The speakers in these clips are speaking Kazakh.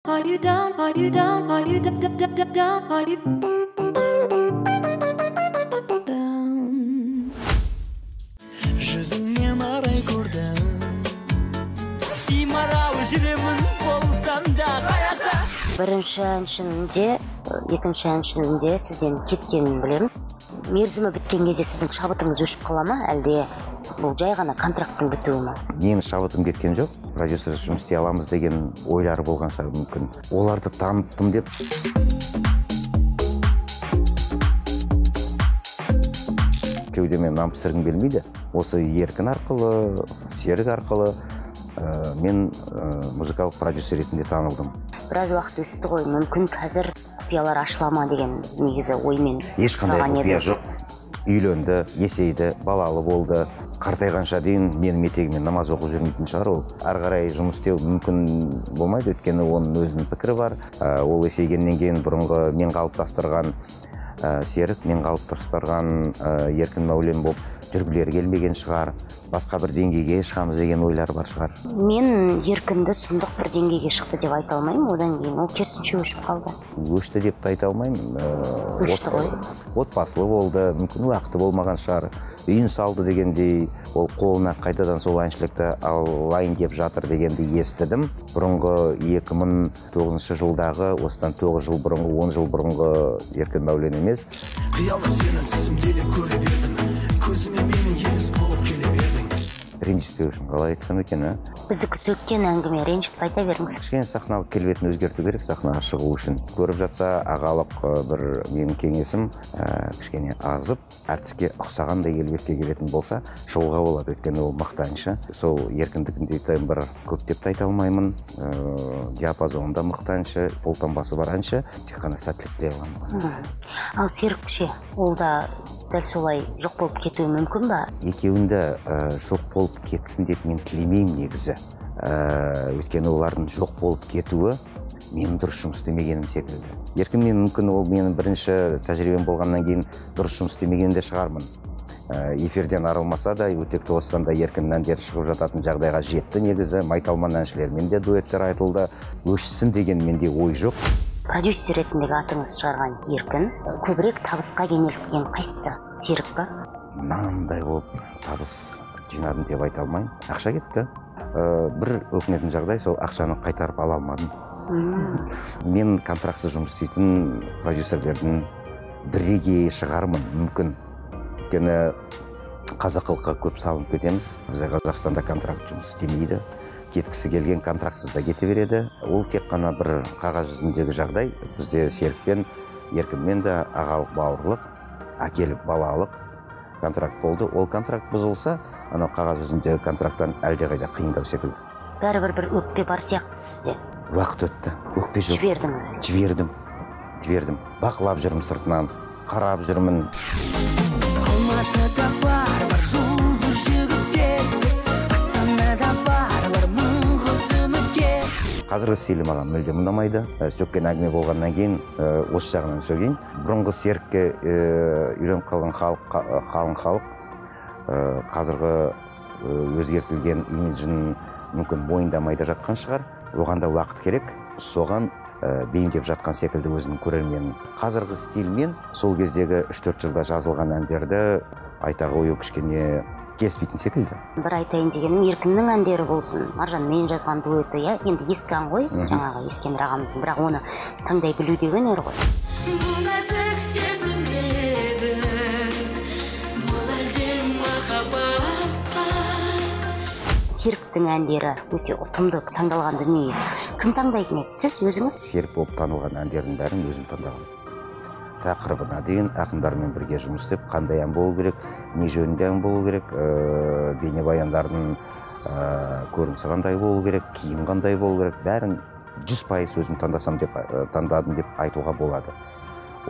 Are you down? Are you down? Are you down? Down? Down? Are you down? Жүзіңнен арай көрдім. Беймарал жүремін болсам да қаяқта. Бірінші әншінің де, екінші әншінің де сізден кеткенін білеміз. Мерзімі біткен кезде сіздің шабытыңыз өшіп қала ма, әлде бұл жай ғана контракттың бітуі ма? Менің шабытым кеткен жоқ. Продюсер жұмыс істей аламыз деген ойлары болған шығар мүмкін. Оларды таныттым деп. Кеудеме нан пісіргім келмейді. Осы Еркін арқылы, Серік арқылы мен музыкалық продюсер ретінде танылдым. Біраз уақыт өтті ғой, мүмкін қазір құпиялар ашыла ма деген негізі оймен. Ешқандай құпия жоқ. Үйленді, есейді, балалы болды. Қартайғанша дейін менің етегіме намаз оқып жүрмейтін шығар ол. Ары қарай жұмыс істеу мүмкін болмайды, өйткені оның өзінің пікірі бар. Ол есейгеннен кейін бұрынғы мен қалыптастырған Серік, мен қалыптастырған Еркін Мәулен болып жүргілері келмеген шығар. Басқа бір деңгейге шығамыз деген ойлар бар шығар. Мен Еркінді сұмдық бір деңгейге шықты деп айта алмаймын. Одан кейін ол керісінше өшіп қалды. Өшті деп те айта алмаймын. Өшті ғой. Отбасылы болды, мүмкін уақыты болмаған шығар. Үйін салды дегендей, ол қолына қайтадан сол әншілікті алайын деп жатыр дегенді естідім. Бұрынғы 2009 жылдағы, осыдан 9 жыл бұрынғы, 10 жыл бұрынғы Еркін Мәулен емес. Қиялым сені түсімде де көре бердім. Көзіме менің елес болып келе бердің. Ренжітпеу үшін қалай айтсам екен, а? Біздікі сөккен әңгіме, ренжітіп айта беріңіз. Кішкене сахналық келбетін өзгерту керек сахнаға шығу үшін. Көріп жатса, ағалық бір менің кеңесім, кішкене азып, әртіске ұқсағандай келбетке келетін болса, шығуға болады, өйткені ол мықты әнші. Сол Еркіндікіндей тембр көп деп те айта алмаймын. Диапазонында мықты әнші, қолтаңбасы бар әнші, тек қана сәттілік тілей аламын. Ал Серік ше, ол да дәл солай жоқ болып кетуі мүмкін ба? Екеуін де жоқ болып кетсін деп мен тілемеймін негізі. Өйткені олардың жоқ болып кетуі менің дұрыс жұмыс істемегенім секілді. Еркінмен мүмкін ол менің бірінші тәжірибем болғаннан кейін дұрыс жұмыс істемеген де шығармын. Эфирден арылмаса да, өтекті озсам да Еркіннің әндері шығып жататын жағдайға жетті негізі. Майталман әншілермен де дуэттер айтылды. Өшсін деген менде ой жоқ. Продюсер ретіндегі атыңыз шығарған Еркін көбірек табысқа кенелткен қайсысы? Серік па? Мынандай болып табыс жинадым деп айта алмаймын. Ақша кетті. Бір өкінетін жағдай, сол ақшаны қайтарып ала алмадым. Мен контрактсыз жұмыс істейтін продюсерлердің бірегейі шығармын мүмкін. Өйткені қазақылыққа көп салынып кетеміз. Бізде Қазақстанда контракт жұмыс істемейді. Кеткісі келген контрактсыз да кете береді. Ол тек қана бір қағаз жүзіндегі жағдай. Бізде Серікпен, Еркінмен де ағалық бауырлық, әкелік балалық контракт болды. Ол контракт бұзылса, анау қағаз жүзіндегі контракттан әлдеқайда қиындау секілді. Бәрібір бір өкпе бар сияқты сізде. Уақыт өтті, өкпе жоқ. Жібердіңіз? Жібердім, жібердім. Бақылап жүрмін сыртынан, қарап жүрмін. Алматыда бар бар жұлдыз жігіттер, Астанада бар бар мың қыз үміткер. Қазіргі стилі маған мүлдем ұнамайды. Сөккен әңгіме болғаннан кейін осы жағынан сөйлейін. Бұрынғы Серікке үйреніп қалған халық, қалың халық қазіргі өзгертілген имиджін мүмкін мойындамай да жатқан шығар. Оған да уақыт керек. Соған бейімдеп жатқан секілді өзінің көрерменін. Қазіргі стильмен сол кездегі 3-4 жылда жазылған әндерді айта қою кішкене келіспейтін секілді. Бір айтайын дегенім, Еркіннің әндері болсын, Маржанмен жазған дуэті, иә, енді ескі ән ғой, жаңағы Ескендір ағамыздың, бірақ оны таңдай білу де өнер ғой. Бұл нәзік сезім еді, бұл әлде махаббат па? Серіктің әндері өте ұтымды таңдалған дүние. Кім таңдайтын еді? Сіз өзіңіз? Серік болып танылған әндердің бәрін өзім таңдағанмын. Тақырыбына дейін ақындармен бірге жұмыс істеп, қандай ән болу керек, не жөнінде ән болу керек, бейнебаяндардың көрінісі қандай болу керек, киім қандай болу керек, бәрін 100% өзім таңдасам деп, таңдадым деп айтуға болады.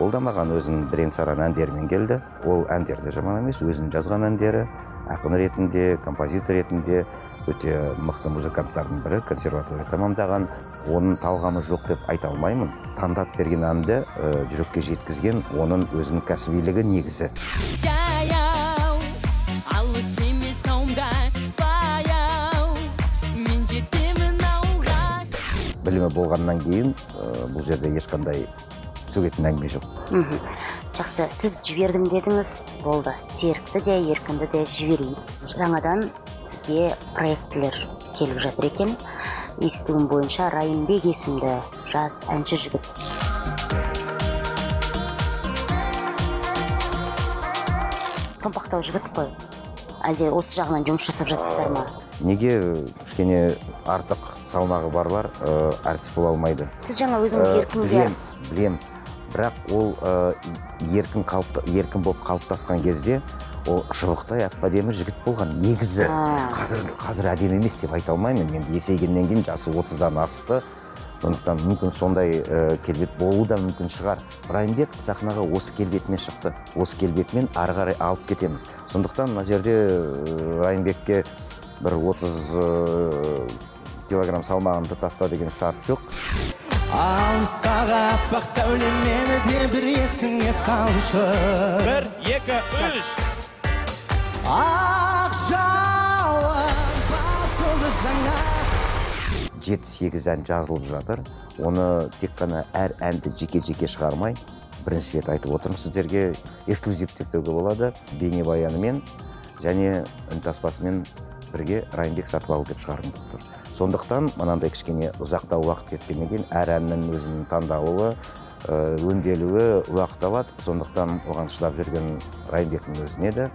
Ол да маған өзінің бірен-саран әндерімен келді. Ол әндер де жаман емес, өзінің жазған әндері, ақын ретінде, композитор ретінде өте мықты музыканттардың бірі, консерватория тамамдаған. Оның талғамы жоқ деп айта алмаймын. Таңдап берген әнді жүрекке жеткізген оның өзінің кәсібилігі негізі. Жаяу, алыс емес тауымда баяу, мен жетемін ауылға. Білімі болғаннан кейін бұл жерде ешқандай сөгетін әңгіме жоқ. Жақсы, сіз жібердім дедіңіз, болды. Серікті де, Еркінді де жіберейін. Жаңадан сізге проектілер келіп жатыр екен. Естуім бойынша Райымбек есімді жас әнші жігіт. Томпақтау жігіт қой. Әлде осы жағынан жұмыс жасап жатсыздар ма? Неге кішкене артық салмағы барлар артист бола алмайды? Сіз жаңа өзіңіз Еркінге... Білем, бірақ ол еркін болып қалыптасқан кезде ол шыбықтай әп-әдемі жігіт болған негізі. Қазір әдемі емес деп айта алмаймын. Енді есейгеннен кейін жасы 30-дан асты. Сондықтан мүмкін сондай келбет болуы да мүмкін шығар. Райымбек сахнаға осы келбетімен шықты. Осы келбетімен ары қарай алып кетеміз. Сондықтан мына жерде Райымбекке бір 30 килограмм салмағымды таста деген шарт жоқ. Алыстағы аппақ сәуле мені де бір есіңе салшы. 1, 2, 3. Ақ жауын басылды жаңа. 7-8 ән жазылып жатыр. Оны тек қана әр әнді жеке-жеке шығармай, бірінші рет айтып отырмын сіздерге, эксклюзив деп деуге болады. Бейнебаянымен және үнтаспасымен бірге Райымбек сатып алды деп шығарғым келіп тұр. Сондықтан мынандай кішкене ұзақтау уақыт кеткеннен кейін әр әннің өзінің таңдалуы, өңделуі уақыт алады. Сондықтан оған шыдап жүрген Райымбектің өзіне де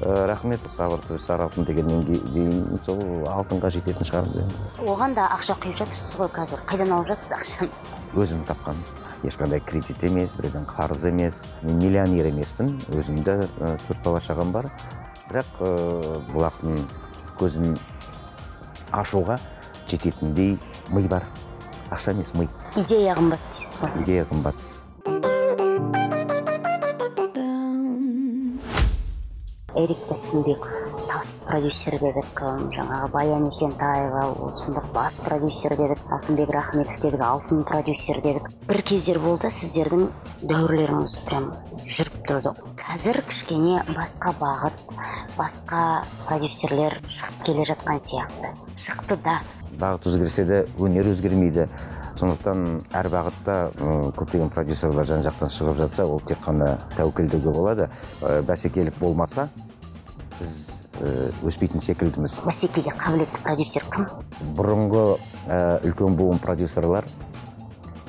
рахмет. Сабыр түбі сары алтын дегеннен кейін сол алтынға жететін шығармыз енді. Оған да ақша құйып жатырсыз ғой қазір. Қайдан алып жатырсыз ақшаны? Өзім тапқан. Ешқандай кредит емес, біреуден қарыз емес. Мен миллионер емеспін. Өзімде 4 бала шағам бар. Бірақ бұлақтың көзін ашуға жететіндей ми бар. Ақша емес, ми. Идея қымбат дейсіз ғой. Идея қымбат. Эрик Тастембек тас продюсер дедік, жаңағы Баян Есентаева, ол сұмдық бас продюсер дедік, Алтынбек Рахметов дедік, алтын продюсер дедік. Бір кездер болды, сіздердің дәуірлеріңіз прям жүріп тұрды. Қазір кішкене басқа бағыт, басқа продюсерлер шығып келе жатқан сияқты. Шықты да. Бағыт өзгерсе де, өнер өзгермейді. Сондықтан әр бағытта көптеген продюсерлер жан-жақтан шығып жатса, ол тек қана тәуекел деуге болады. Бәсекелік болмаса, біз өспейтін секілдіміз. Бәсекеге қабілетті продюсер кім? Бұрынғы үлкен буын продюсерлар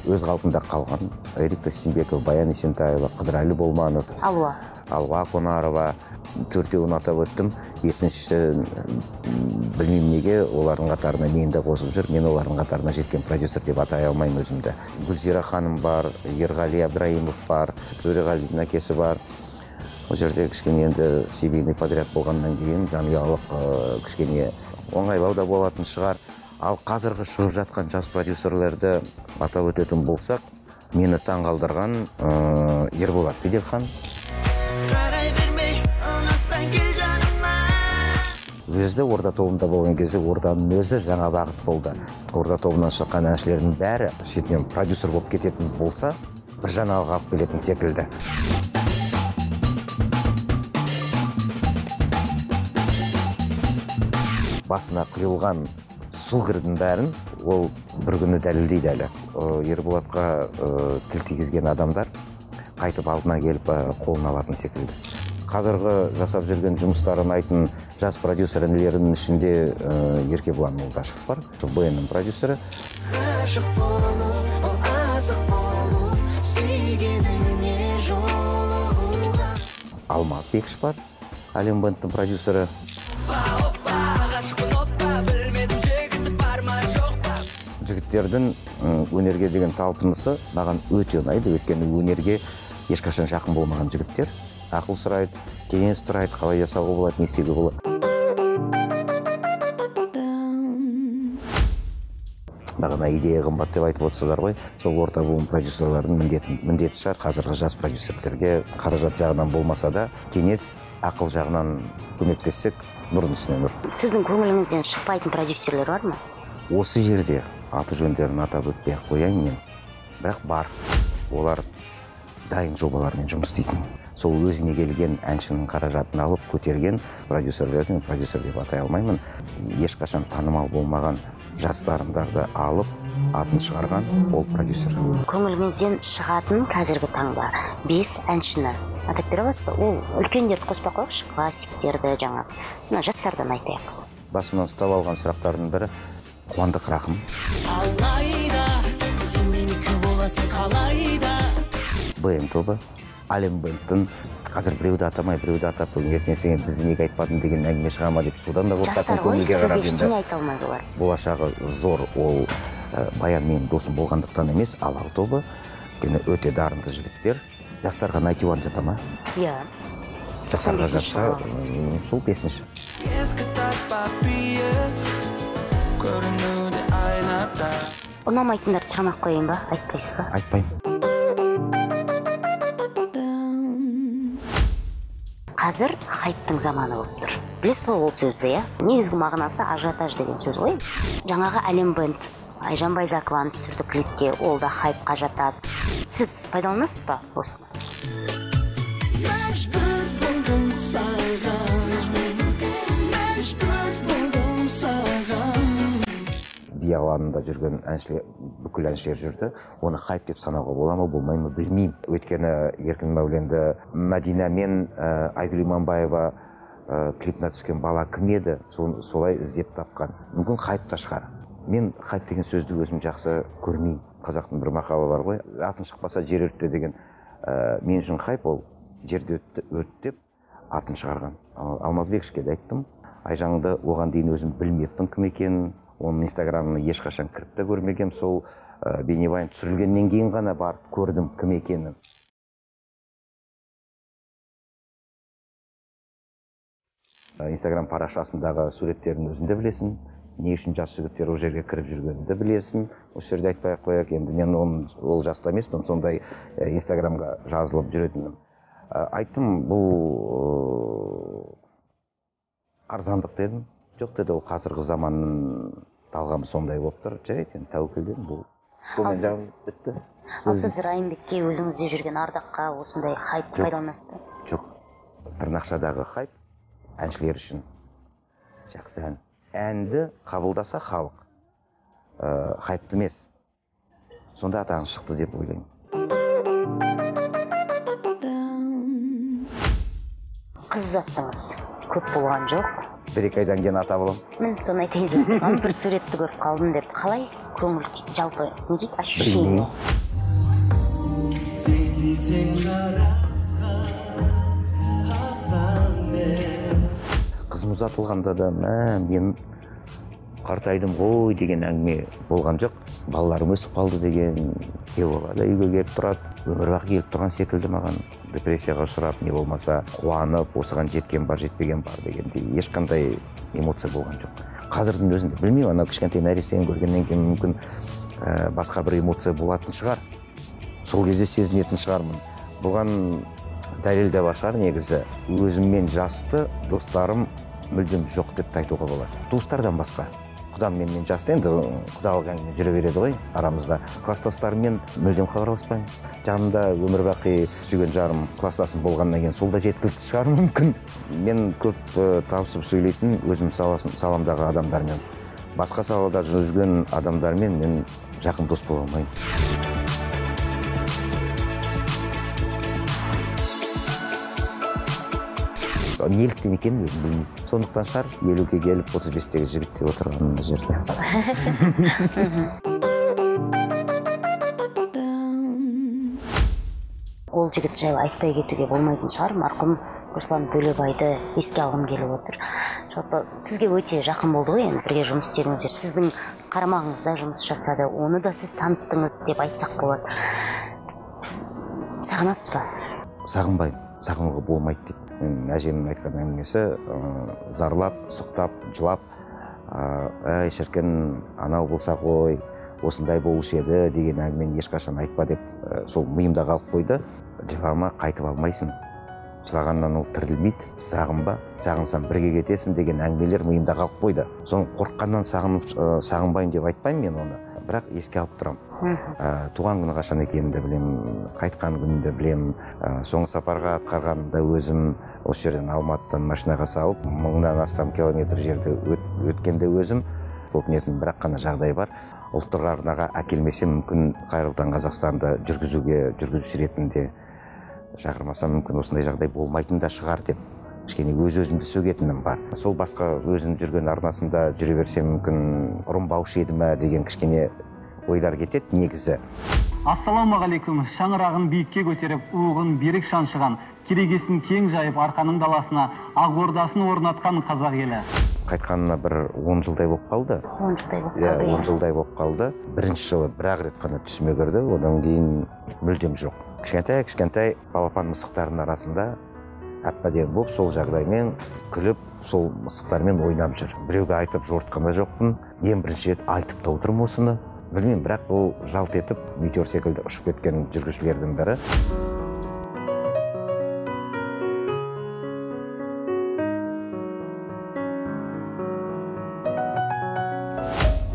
өз қалпында қалған. Эрик Тастембеков, Баян Есентаева, Қыдырәлі Болманов, Алуа Қонарова, төртеуін атап өттім. Бесіншісі білмеймін неге олардың қатарына мені де қосып жүр. Мен олардың қатарына жеткен продюсер деп атай алмаймын өзімді. Гүлзира ханым бар, Ерғали Абдраимов бар, Төреғалидың әкесі бар. Ол жерде кішкене енді семейный подряд болғаннан кейін жанұялық кішкене оңайлау да болатын шығар. Ал қазіргі шығып жатқан жас продюсерлерді атап өтетін болсақ, мені таңғалдырған Ерболат Беделхан. Қарай бермей, ұнатсаң кел жаныма. Өзі де Орда тобында болған кезде Орданың өзі жаңа бағыт болды. Орда тобынан шыққан әншілердің бәрі шетінен продюсер болып кететін болса, бір жаңалық алып келетін секілді. Басына құйылған су кірдің бәрін ол бір күні дәлелдейді әлі. Ерболатқа тіл тигізген адамдар қайтып алдына келіп қолын алатын секілді. Қазіргі жасап жүрген жұмыстарын айтын жас продюсер інілерінің ішінде Еркебұлан Молдашев бар, БН-нің продюсері. Ғашық болу, асық болу, сүйгеніңе жолығуға. Алмаз Бекіш бар, Әлем бэндтің продюсері. Жігіттердің өнерге деген талпынысы маған өте ұнайды. Өйткені өнерге ешқашан жақын болмаған жігіттер ақыл сұрайды, кеңес сұрайды, қалай жасауға болады, не істеуге болады. Бағана идея қымбат деп айтып отырсыздар ғой. Сол орта буын продюсерлердің міндеті шығар қазіргі жас продюсерлерге қаражат жағынан болмаса да кеңес, ақыл жағынан көмектессек, нұрдың үстіне нұр. Сіздің көңіліңізден шықпайтын продюсерлер бар ма? Осы жерде аты жөндерін атап өтпей ақ қояйын мен. Бірақ бар. Олар дайын жобалармен жұмыс істейтін. Сол өзіне келген әншінің қаражатын алып көтерген продюсерлерді мен продюсер деп атай алмаймын. Ешқашан танымал болмаған жас дарындарды алып, Атын шығарған ол продюсер. Көңіліңізден шығатын қазіргі таңда 5 әншіні атап бере аласыз ба? Ол үлкендерді қоспай қояйықшы, классиктерді, жаңа мына жастардан айтайық. Басымнан ұстап алған сұрақтардың бірі Қуандық Рахым. Алайда сен менікі боласың қалайда. БН тобы, Әлем бэндтің қазір біреуді атамай, біреуді атап, ертең сен бізді неге айтпадың деген әңгіме шыға ма деп содан да қорқатын, көңілге қарап енді. Болашағы зор ол Баян менің досым болғандықтан емес, Алау тобы, өйткені өте дарынды жігіттер. Жастарға Найнти Уан жата ма? Иә. Жастарға жатса, сол 5-ші. Ескі таспа биік, көрінуде айнада. Ұнамайтындарды сұрамай қояйын ба? Айтпайсыз ба? Айтпаймын. Қазір хайптың заманы болып тұр. Білесіз ғой ол сөзді, иә? Негізгі мағынасы ажиотаж деген сөз ғой. Жаңағы Әлем бэнд, Айжан Байзақованы түсірді клипке, ол да хайпқа жатады. Сіз пайдаланасыз ба осыны? Мәжбүр болдым саған, мәжбүр болдым саған. Би алаңында жүрген әншілер, бүкіл әншілер жүрді. Оны хайп деп санауға бола ма, болмай ма білмеймін. Өйткені Еркін Мәуленді Мәдина мен Айгүл Иманбаева клипіне түскен бала кім еді, солай іздеп тапқан. Мүмкін хайп та шығар. Мен хайп деген сөзді өзім жақсы көрмеймін. Қазақтың бір мақалы бар ғой, атын шықпаса жер өртте деген. Мен үшін хайп ол жерді өрттеп атын шығарған. Алмазбекшке де айттым. Айжанды оған дейін өзім білмеппін кім екенін. Оның инстаграмына ешқашан кіріп те көрмегем. Сол бейнебаян түсірілгеннен кейін ғана барып көрдім кім екенін. Инстаграм парақшасындағы суреттерін өзің де білесің. Не үшін жас жігіттер ол жерге кіріп жүргенін де білесің. Осы жерде айтпай ақ қояйық, енді мен ол жаста емеспін, сондай инстаграмға жазылып жүретінім. Айттым, бұл арзандық дедім. Жоқ деді, ол қазіргі заманның талғамы сондай болып тұр. Жарайды, енді тәуекел дедім, бұл. Сонымен жағым бітті. Ал сіз Райымбекке, өзіңізде жүрген Ардаққа осындай хайпты пайдаланасыз ба? Жоқ. Тырнақшадағы хайп әншілер үшін жақсы ән. Әнді қабылдаса халық, хайпты емес. Сонда атағың шықты деп ойлаймын. Қыз ұзаттыңыз, көп болған жоқ. 1-2 айдан кейін ата боламын. Мен соны айтайын деп тұрғанмын, бір суретті көріп қалдым деп. Қалай көңіл жалпы не дейді, ощущение? Қызым ұзатылғанда да мен қартайдым ғой деген әңгіме болған жоқ. Балаларым өсіп қалды деген күйеу бала да үйге келіп тұрады. Өмір бақи келіп тұрған секілді маған. Депрессияға ұшырап, не болмаса қуанып, осыған жеткен бар, жетпеген бар дегендей ешқандай эмоция болған жоқ. Қазірдің өзінде білмеймін, анау кішкентай нәрестені көргеннен кейін мүмкін басқа бір эмоция болатын шығар. Сол кезде сезінетін шығармын. Бұған дәлел де бар шығар негізі. Өзіммен жасты достарым мүлдем жоқ деп те айтуға болады. Туыстардан басқа. Құдам менімен жасты, енді құдалық әңгіме жүре береді ғой арамызда. Кластастарыммен мүлдем хабарласпаймын. Жанымда өмір бақи сүйген жарым кластасым болғаннан кейін сол да жеткілікті шығар мүмкін. Мен көп табысып сөйлейтін өзім саламдағы адамдармен. Басқа салада жүрген адамдармен мен жақын дос бола алмаймын. Неліктен екенін өзім білмеймін. Сондықтан шығар, 50-ге келіп, 35-тегі жігіт деп отырған мына жерде. Ол жігіт жайлы айтпай кетуге болмайтын шығар. Марқұм Руслан Бөлебайды еске алғым келіп отыр. Жалпы сізге өте жақын болды ғой, енді бірге жұмыс істедіңіздер. Сіздің қарамағыңызда жұмыс жасады, оны да сіз таныттыңыз деп айтсақ болады. Сағынасыз ба? Сағынбаймын, сағынуға болмайды дейді. Мен әжемнің айтқан әңгімесі, зарлап, сұқтап, жылап, әй шіркін, анау болса ғой, осындай болушы еді деген әңгімені ешқашан айтпа деп сол миымда қалып қойды. Жылама, қайтып алмайсың. Жылағаннан ол тірілмейді, сағынба, сағынсам бірге кетесің деген әңгімелер миымда қалып қойды. Соны қорыққаннан сағынбаймын деп айтпаймын мен оны, бірақ еске алып тұрамын. Туған күні қашан екенін де білемін, қайтқан күнін де білемін. Соңғы сапарға атқарғанымда өзім осы жерден Алматыдан машинаға салып, 1000-нан астам километр жерді өткенде өзім өкінетін бірақ қана жағдай бар. Ұлттық арнаға әкелмесе, мүмкін «Қайырлы таң, Қазақстанды» жүргізуге, жүргізуші ретінде шақырмаса, мүмкін осындай жағдай болмайтын да шығар деп кішкене өз өзімді сөгетінім бар. Сол басқа өзім жүрген арнасында жүре берсем, мүмкін ұрынбаушы еді ме деген кішкене ойлар кетеді негізі. Ассалаумағалейкум. Шаңырағын биікке көтеріп, уығын берік шаншыған, керегесін кең жайып, арқаның даласына ақ ордасын орнатқан қазақ елі. Қайтқанына бір 10 жылдай болып қалды. 10 жылдай болып Иә, қалды. 10 жылдай болып қалды. Бірінші жылы бір ақ рет қана түсіме кірді, одан кейін мүлдем жоқ. Кішкентай кішкентай балапан мысықтардың арасында әп-әдемі болып, сол жағдаймен күліп, сол мысықтармен ойнап жүр. Біреуге айтып жортқан да жоқпын. Ең бірінші рет айтып та отырмын осыны. Білмеймін, бірақ ол жалт етіп метеор секілді ұшып кеткен жүргізушілердің бірі.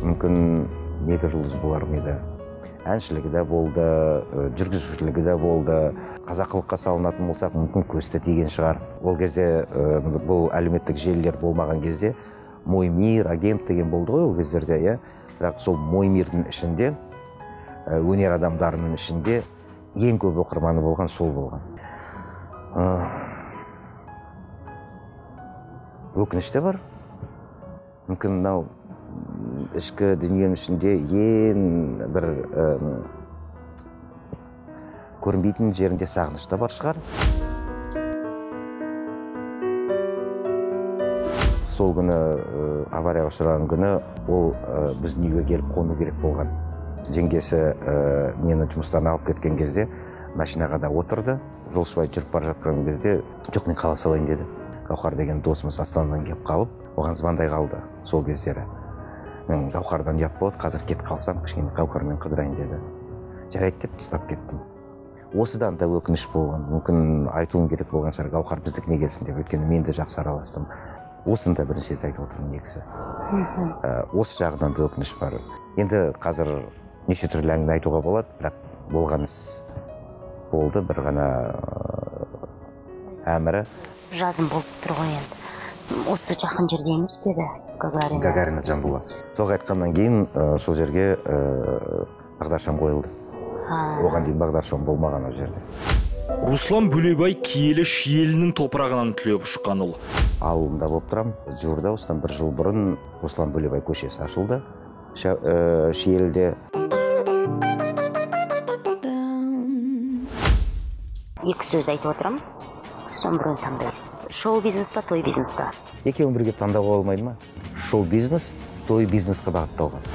Мүмкін мега жұлдыз болар ма еді. Әншілігі де болды, жүргізушілігі де болды. Қазақылыққа салынатын болсақ, мүмкін көз де тиген шығар. Ол кезде бұл әлеуметтік желілер болмаған кезде «Мой мир», «Агент» деген болды ғой ол кездерде, иә. Бірақ сол «Мой мирдің» ішінде, өнер адамдарының ішінде ең көп оқырманы болған сол болған. Өкініш те бар. Мүмкін мынау ішкі дүниенің ішінде ең бір көрінбейтін жерінде сағыныш та бар шығар. Сол күні, аварияға ұшыраған күні, ол біздің үйге келіп қону керек болған. Жеңгесі мені жұмыстан алып кеткен кезде машинаға да отырды. Жолшыбай жүріп бара жатқан кезде, жоқ, мен қала салайын деді. Гауһар деген досымыз Астанадан келіп қалып, оған звондай қалды сол кездері. Мен Гауһардан ұят болады, қазір кетіп қалсам, кішкене Гауһармен қыдырайын деді. Жарайды деп тастап кеттім. Осыдан да өкініш болған. Мүмкін айтуым керек болған шығар, Гауһар біздікіне келсін деп, өйткені мен де жақсы араластым. Осыны да бірінші рет айтып отырмын негізі. Осы жағынан да өкініш бар. Енді қазір неше түрлі әңгіме айтуға болады, бірақ болған іс болды, бір ғана әмірі. Жазым болып тұр ғой енді. Осы жақын жерде емес пе еді? Гагарина. Гагарина Джамбула. Сол айтқаннан кейін сол жерге бағдаршам қойылды. Оған дейін бағдаршам болмаған ол жерде. Руслан Бөлебай киелі Шиелінің топырағынан түлеп ұшқан ұл. Ауылында болып тұрамын. Жуырда, осыдан бір жыл бұрын Руслан Бөлебай көшесі ашылды Шиеліде. Екі сөз айтып отырамын, соның біреуін таңдайсыз. Шоу бизнес па, той бизнес па? Екеуін бірге таңдауға болмайды ма? Шоу бизнес той бизнеске бағытталған.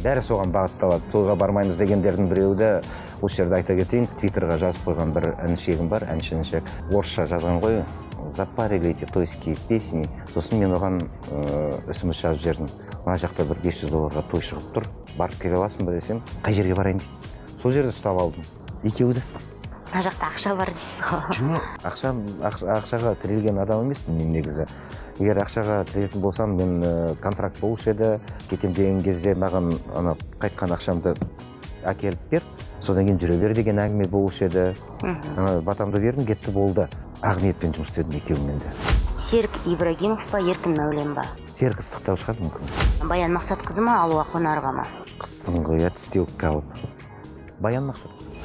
Бәрі соған бағытталады. Тойға бармаймыз дегендердің біреуі де, осы жерде айта кетейін, Твиттерға жазып қойған бір інішегім бар, әнші інішек. Орысша жазған ғой, запарили эти тойские песни. Сосын мен оған смс жазып жібердім. Мына жақта бір 500 долларға той шығып тұр, барып келе аласың ба десем, қай жерге барайын дейді. Сол жерде ұстап алдым. Екеуі де ыстық. Мына жақта ақша бар дейсіз ғой. Жоқ, ақшаға тірелген адам емеспін мен негізі. Егер ақшаға тірелетін болсам, мен контракт болушы еді. Кетем деген кезде маған ана қайтқан ақшамды әкеліп бер, содан кейін жүре бер деген әңгіме болушы еді. Батамды бердім, кетті, болды. Ақ ниетпен жұмыс істедім екеуімен де. Серік Ибрагимов па, Еркін Мәулен ба? Серік ыстықтау шығар мүмкін. Баян Мақсатқызы ма, Алуа Қонарова ма? Қыстың ғой, тістеуікке алып. Баян Мақсатқызы.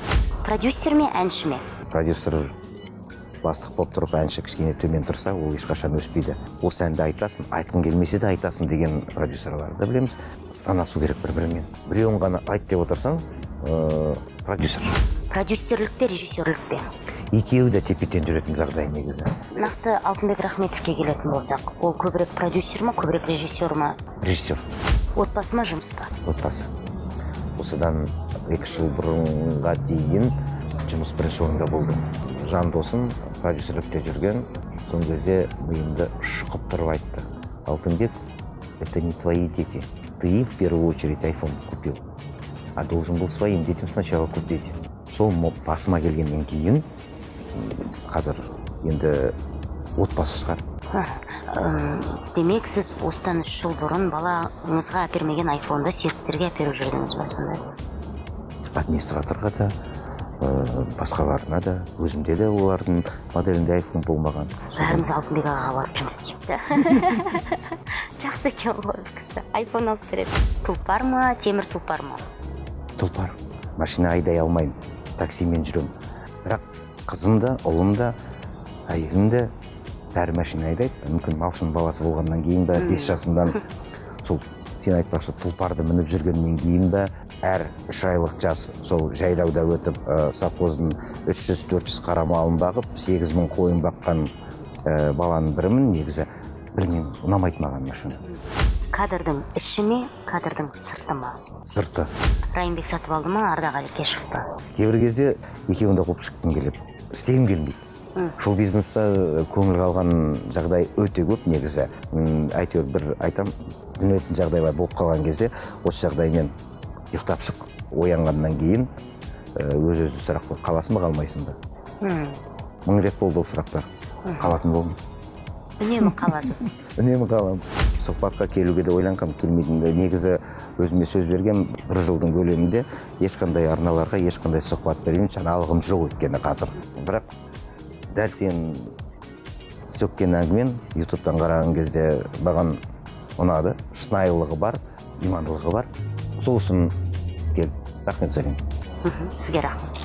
Продюсер ме, әнші ме? Продюсер бастық болып тұрып, әнші кішкене төмен тұрса, ол ешқашан өспейді. Осы әнді айтасың, айтқың келмесе де айтасың деген продюсерларды білеміз. Санасу керек бір-бірімен. Біреуін ғана айт деп отырсаң, продюсер. Продюсерлік пе, режиссерлік пе? Екеуі де тепе-тең жүретін жағдай негізі. Нақты Алтынбек Рахметовке келетін болсақ, ол көбірек продюсер ма, көбірек режиссер ма? Режиссер. Отбасы ма, жұмыс па? Отбасы. Осыдан 2 жыл бұрынға дейін жұмыс бірінші орында болды. Жан досым продюсерлікте жүрген, сол кезде миымды шұқып тұрып айтты. Алтынбек, это не твои дети. Ты им в первую очередь айфон купил, а должен был своим детям сначала купить. Сол басыма келгеннен кейін қазір енді отбасы шығар. Демек, сіз осыдан 3 жыл бұрын балаңызға әпермеген айфонды серіктерге әперіп жүрдіңіз ба сонда? Администраторға да, Басқаларына да, өзімде де олардың моделінде айфон болмаған. Бәріміз Алтынбек ағаға барып жұмыс істейік. Жақсы екен ғой бұл кісі. Айфон алып береді. Тұлпар ма, темір тұлпар ма? Тұлпар. Машина айдай алмаймын, таксимен жүремін. Бірақ қызым да, ұлым да, әйелім де бәрі машина айдайды. Мүмкін малшының баласы болғаннан кейін бе, 5 жасымдан сол сен айтпақшы тұлпарды мініп жүргеннен кейін бе, әр 3 айлық жас сол жайлауда өтіп, совхоздың 300-400 қара малын бағып, 8000 қойын баққан баланың бірімін. Негізі білмеймін, ұнамайды маған машина. Кадрдың іші ме, кадрдың сырты ма? Сырты. Райымбек сатып алды ма, Ардақ Әлікешев па? Кейбір кезде екеуін де қуып шыққым келеді, істегім келмейді. Шоу бизнесте көңіл қалған жағдай өте көп негізі. Әйтеуір бір айтам, дүниетін жағдайлар болып қалған кезде осы жағдаймен ұйықтап шық, оянғаннан кейін өз-өзіне сұрақ қой, қаласың ба, қалмайсың ба? 1000 рет болды ол сұрақтар. Қалатын болдым. Үнемі қаласыз. Үнемі қаламын. Сұхбатқа келуге де ойланғам, келмейтін. Негізі өзіме сөз берген, бір жылдың көлемінде ешқандай арналарға ешқандай сұхбат бермеймін, жаңалығым жоқ өйткені қазір. Бірақ дәл сен сөккен әңгімен ютубтан қараған кезде маған ұнады. Шынайылығы бар, имандылығы бар. Сол үшін келіп, рахмет Зарина. Сізге рахмет.